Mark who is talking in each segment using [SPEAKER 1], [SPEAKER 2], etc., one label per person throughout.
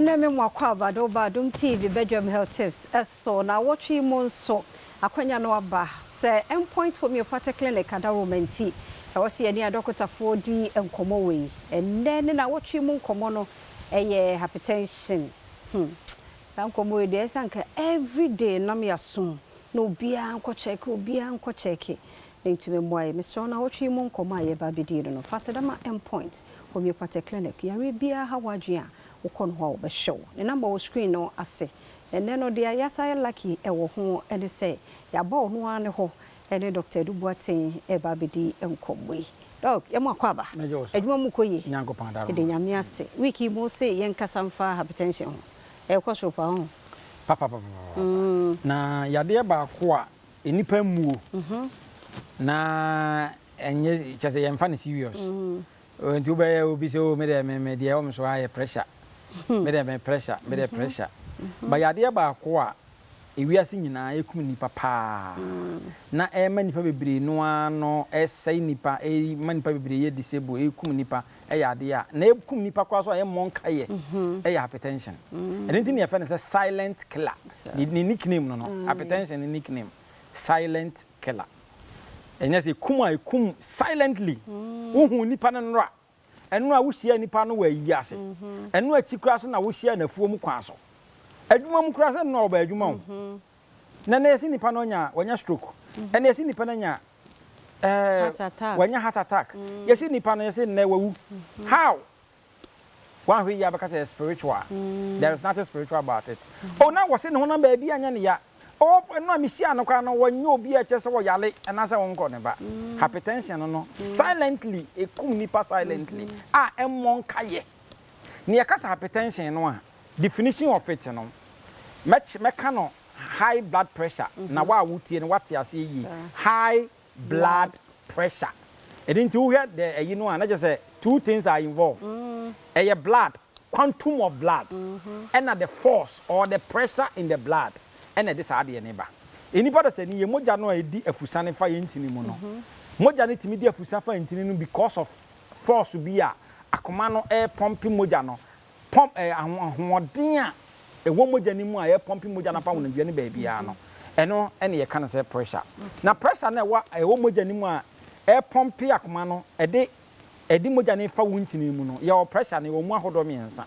[SPEAKER 1] Na me mo akwaaba de woba Adom TV Bedwam Health Tips so. Na awɔtwe yi mu nso, akwanya no aba sɛ Endpoint Homeopathic Clinic adaworoma nti, ɛwɔ sɛ yɛne adɔkotafoɔ di nkɔmmɔ wei. Ɛnnɛ ne nawɔtwe mu nkɔmmɔ no yɛ hypertension. Hmm, saa nkɔmmɔ wei deɛ ɛsɛ sɛ anka everyday nam yɛasom na obiara nkɔ kyɛke, obiara nkɔ kyɛke na ɛntumi mmoa yɛn. Mesrɛ wo, nawɔtwe yi mu nkɔmmɔ a yɛreba abɛdi no no, fa aseda ma Endpoint Homeopathic Clinic. Yareɛ biara ha w'adwene a, wokɔ no hɔ a wɔbɛhwɛ wo. Ne number wɔ screen no ase. Ɛnnɛ no deɛ yɛasan ayɛ lucky wɔ ho ne sɛ yɛaba ɔno ara ne hɔ ne Doctor Adu Boateng reba abɛdi nkɔmmɔ yi. Doc, yɛma wo akwaaba.
[SPEAKER 2] Mɛgye wo so.
[SPEAKER 1] Adwuma mu kɔ yie?
[SPEAKER 2] Nyankopɔn adaro
[SPEAKER 1] Yɛda Nyame ase. Week yi mo se yɛnkasa mfa hypertension ho. Ɛrekɔ soro paa ho?
[SPEAKER 2] Papapapapapa. Na yadeɛ baako a nnipa mmuo na ɛnyɛ kyerɛ sɛ yɛmfa no serious. Nti wobɛyɛ obi sɛ oh me deɛ me me deɛ ɛwɔ me so ara yɛ pressure, me deɛ me pressure, me deɛ pressure. But yadeɛ baako a ewiase nyinaa ɛkum nnipa paa na ɛma nnipa bebree no ara no ɛsɛe nnipa, ɛma nnipa bebree yɛ disable, ɛkum nnipa ɛyɛ adeɛ a na ɛkum nnipa koraa so a ɛmmɔ nkaeɛ ɛyɛ hypertension. Ɛno nti na yɛfrɛ no sɛ silent killer. Ne nickname no no, hypertension ne nickname, silent killer. Ɛnyɛ sɛ kum a ɛkum silently. Wohu nipa no nnora. Ɛno a wohyia nipa no wɔ ayi ase. Ɛno akyi koraa so na wohyia no afuo mu kwan so. Adwuma mu koraa sɛ nnora ɔba adwuma o. Na na yɛsi nipa no anya wanya stroke. Ɛna yɛsi nipa no anya ɛɛ wanya heart attack. Yɛsi nipa no yɛsi nnɛ wawu. How? Wanhwɛ yie abɛka sɛ spiritual. There is nothing spiritual about it. Oh, na wɔse ne honam baabi anyɛ ne ya. Oh, ɛno a mehyia no koraa no, wɔnyɛ obi a ɛkyerɛ sɛ wɔyare anaasɛ wɔnkɔ ne ba. Hypertension no no, silently, ɛkum nipa silently, a ɛmmɔ nkayɛ. Ne yɛka sɛ hypertension no a, definition of it no, mɛka no high blood pressure, na wo a wotie no, woate aseɛ yie. High blood pressure. Ɛno nti wohwɛ the ɛyi no a, na kyerɛ sɛ two things are involved. Ɛyɛ blood, quantum of blood, ɛna the force or the pressure in the blood ɛna ɛde saa adeɛ no ba. Nnipa dasani, yɛn mogya no a ɛdi afusane fa yɛn ntini mu no, mogya no tumi di afusa fa ntini no because of force bi a akoma no ɛrepɔmpe mogya no, pump, ɛɛ ahoɔden a ɛwɔ mogya no mu a ɛrepɔmpe mogya no afa honamdua no baabiara no, ɛno ɛna yɛka no sɛ pressure. Na pressure no a ɛwɔ mogya no mu a ɛrepɔmpe akoma no, ɛde ɛde mogya no fa wo ntini mu no, yɛwɔ pressure no, yɛwɔ mu ahodoɔ mmiɛnsa.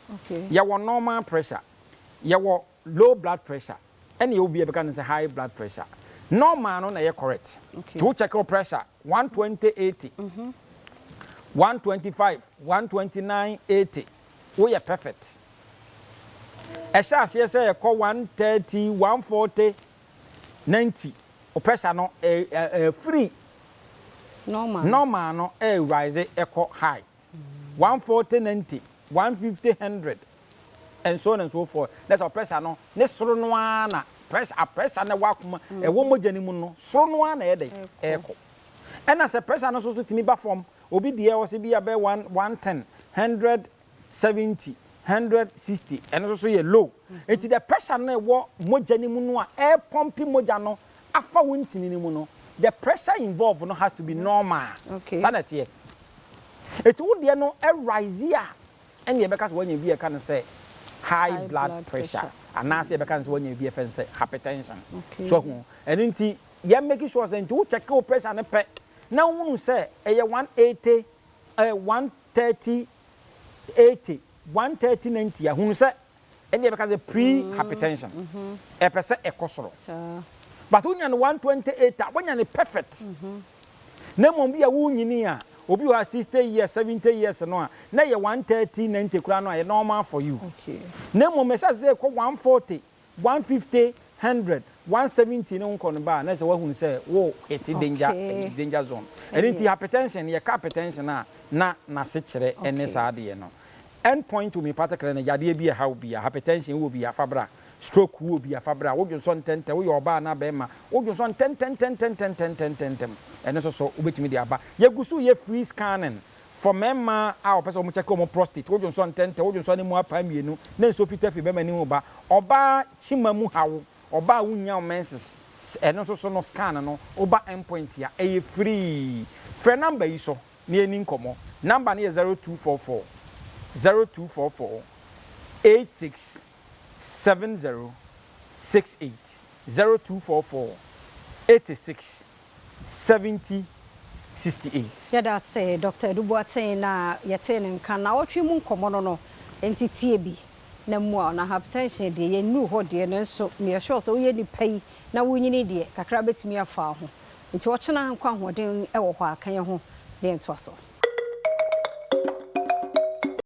[SPEAKER 2] Yɛwɔ normal pressure, yɛwɔ low blood pressure, ɛna yɛwɔ bi a yɛbɛka no sɛ high blood pressure. Normal no na ɛyɛ correct. Nti wo check wo pressure, 120 80, 125, 129 80, woyɛ perfect. Ɛhyɛ aseɛ sɛ ɛkɔ 130, 140, 90, wo pressure no ɛfiri normal no ɛrise ɛkɔ high. 140 90, 150 100, and so on and so forth. Na sɛ pressure no ne soro no ara na pressure a pressure na ɛwɔ akoma ɛwɔ mogya no mu no soro no ara na ɛyɛ dɛ ɛrekɔ. Ɛna sɛ pressure no nso so tumi ba fam, obi deɛ ɔsɛ bi abɛ 1 110, 100 70, 160, ɛno nso so yɛ low. Nti the pressure no ɛwɔ mogya no mu no a ɛrepɔmpe mogya no afa wo ntini no mu no, the pressure involved no has to be normal. Saa na ɛteɛ. Eti wo deɛ no ɛrise a, ɛna yɛbɛka sɛ wanya bi a yɛka no sɛ high blood pressure anaasɛ yɛbɛka no sɛ wanya bi a yɛfrɛ no sɛ hypertension. So ahu. Ɛno nti yɛ make sure sɛ nti wo check wo pressure no pɛ na wohunu sɛ ɛyɛ 180, 130 80, 130 90 a, hunu sɛ ɛne yɛbɛka sɛ pre hypertension. Ɛpɛ sɛ ɛkɔ soro. But wonya no 128 a, wonya no perfect. Na mmom bi a wonyini a, obi wɔ ha 60 years, 70 years no a, na ɛyɛ 130 90 koraa no a, ɛyɛ normal for you. Na mmom ɛsɛ sɛ ɛkɔ 140, 150, 100, 170 ne nkɔ no ba a, na sɛ woahunu sɛ wo hit danger zone. Ɛno nti hypertension, yɛka hypertension a, na n'ase kyerɛ ɛne saa adeɛ no. End Point Homeopathic Clinic, yadeɛ bi a ɛhaw bi a, hypertension wɔ bi a, fa bra. Stroke wɔ bi a, fa bra. Wodwonsɔ ntɛntɛm, woyɛ ɔbaa anaa bɛrima, wodwonsɔ ntɛntɛntɛntɛntɛntɛntɛntɛm, ɛno nso so wobɛtumi de aba. Yɛgu so yɛ free scanning for mmarima a wɔpɛ sɛ wɔn check wɔn prostate, wodwonsɔ ntɛntɛm, wodwonsɔ ne mu apae mmienu, na nsuo fitaa firi bɛrima anim ba. Ɔbaa kyima mu haw, ɔbaa a wonnya wo menses, ɛno nso so no scan no, woba End Point a, ɛyɛ free. Frɛ number yi so na yɛnni nkɔmmɔ. Number no yɛ 0244 0244. 86 70 68 0244 86 70 68.
[SPEAKER 1] Yɛda ase Doctor Adu Boateng na yɛtee ne nka naawɔtwe mu nkɔmmɔ no no nti tie bi na mmua wo. Na hypertension deɛ yɛnnuu hɔ deɛ nanso meyɛ sure sɛ woyɛ nipa yi na wonyini deɛ kakra bɛtumi afa wo ho. Nti ɔkyena nkwa ahoɔden wɔ hɔ a ka yɛn ho na yɛntoa so.